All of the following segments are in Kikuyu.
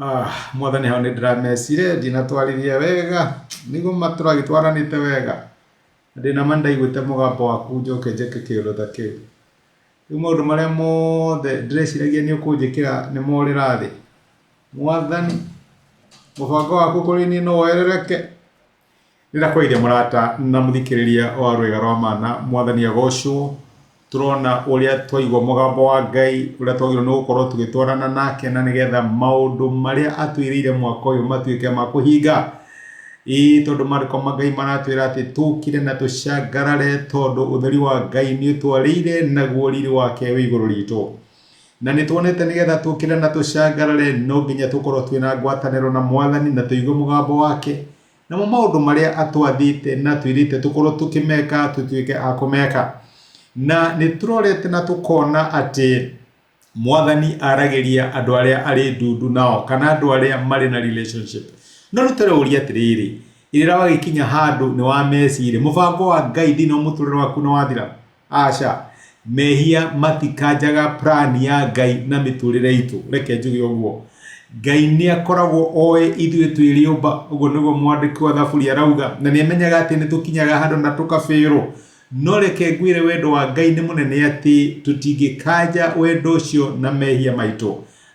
Ah, mwathani hau nĩ ndĩramecire ndinatwarithia wega nĩguo ma tũragĩtwaranĩte wega na ndĩna ma ndaiguĩte mũgambo waku njoke njĩke kĩũndũ ta kĩu. Rĩu maũndũ marĩa mothe ndĩreciragia nĩ ũkũnjĩkĩra nĩ morĩra thĩ. Mwathani, mũbango waku kũrĩ niĩ no woerereke. Nĩndakũgeithia mũrata na mũthikĩrĩria wa Rwĩga rwa Mana, Mwathani agocwo, tũrona ũrĩa twaigua mũgambo wa Ngai, ũrĩa twagĩrĩirwo nĩ gũkorwo tũgĩtwarana nake na nĩgetha maũndũ marĩa atwĩrĩire mwaka ũyũ matuĩke ma kũhinga. Ĩĩ tondũ maandĩko ma Ngai maratwĩra atĩ tũkire na tũcangarare tondũ ũtheri wa Ngai nĩ ũtwarĩire naguo riri wake wĩ igũrũ ritũ. Na nĩ tuonete nĩgetha tũkĩre na tũcangarare no nginya tũkorwo twĩna ngwatanĩro na Mwathani na tũigue mũgambo wake. Namo maũndũ marĩa atwathĩte na atwĩrĩte tũkorwo tũkĩmeka tũtuĩke a kũmeka. Na nĩ tũrorete na tũkona atĩ Mwathani aragĩria andũ arĩa arĩ ndundu nao kana andũ arĩa marĩ na relationship. No rĩu tũreũria atĩrĩrĩ, rĩrĩa wagĩkinya handũ nĩ wamecirĩ, mũbango wa Ngai thĩinĩ wa mũtũrĩre waku nĩ wathira? Aca. Mehia matikanjaga plan ya Ngai na mĩtũrĩre itũ. Reke njuge ũguo. Ngai nĩ akoragwo oĩ ithuĩ twĩ rĩũmba, ũguo nĩguo mwandĩki wa Thaburi arauga, na nĩ amenyaga atĩ nĩ tũkinyaga handũ na tũkabĩrwo. No reke ngwĩre wendo wa Ngai nĩ mũnene atĩ tũtingĩkanja wendo ũcio na mehia maitũ.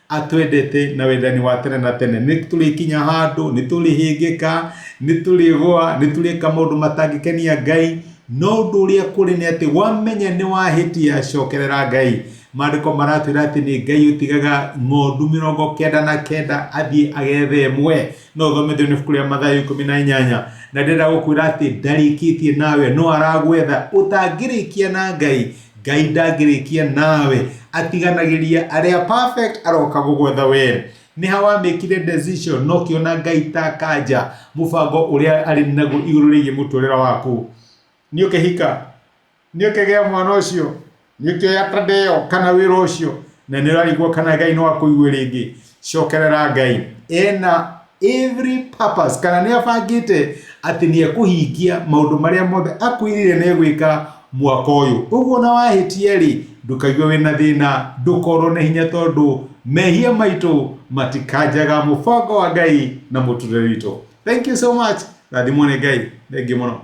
Atwendete na wendani wa tene na tene. Nĩ tũrĩkinya handũ, nĩ tũrĩhĩngĩka, nĩ tũrĩgũa, nĩ tũrĩka maũndũ matangĩkenia Ngai, no ũndũ ũrĩa kũrĩ nĩ atĩ wamenya nĩ wahĩtia cokerera Ngai. Maandĩko maratwĩra atĩ nĩ Ngai ũtigaga ng'ondu 99 athiĩ agethe ĩmwe. No ũthome thĩinĩ wa ibuku rĩa Mathayo 18. Na ndĩrenda gũkwĩra atĩ ndarĩkĩtie nawe, no aragwetha. Ũtangĩrĩkia na Ngai, Ngai ndangĩrĩkia nawe. Atiganagĩria arĩa perfect aroka gũgwetha we. Nĩ ha wamĩkire decision na ũkĩona Ngai ta kanja mũbango ũrĩa arĩ naguo igũrũ rĩgiĩ mũtũrĩre waku. Nĩ ũkĩhika? Nĩ ũkĩgĩa mwana ũcio? Nĩ ũkĩoya tenda ĩyo kana wĩra ũcio? Na nĩ ũrarigwo kana Ngai no akũigue rĩngĩ? Cokerera Ngai. Ena every purpose kana nĩ abangĩte atĩ nĩ ekũhingia maũndũ marĩa mothe akwĩrire nĩ egwĩka mwaka ũyũ. Ũguo na wahĩtia rĩ, ndũkaigue wĩna thĩna, ndũkorwo nĩ hinya tondũ mehia maitũ matikanjaga mũbango wa Ngai na mũtũrĩre witũ. Thank you so much. Rathimwo nĩ Ngai. Thengiũ mũno.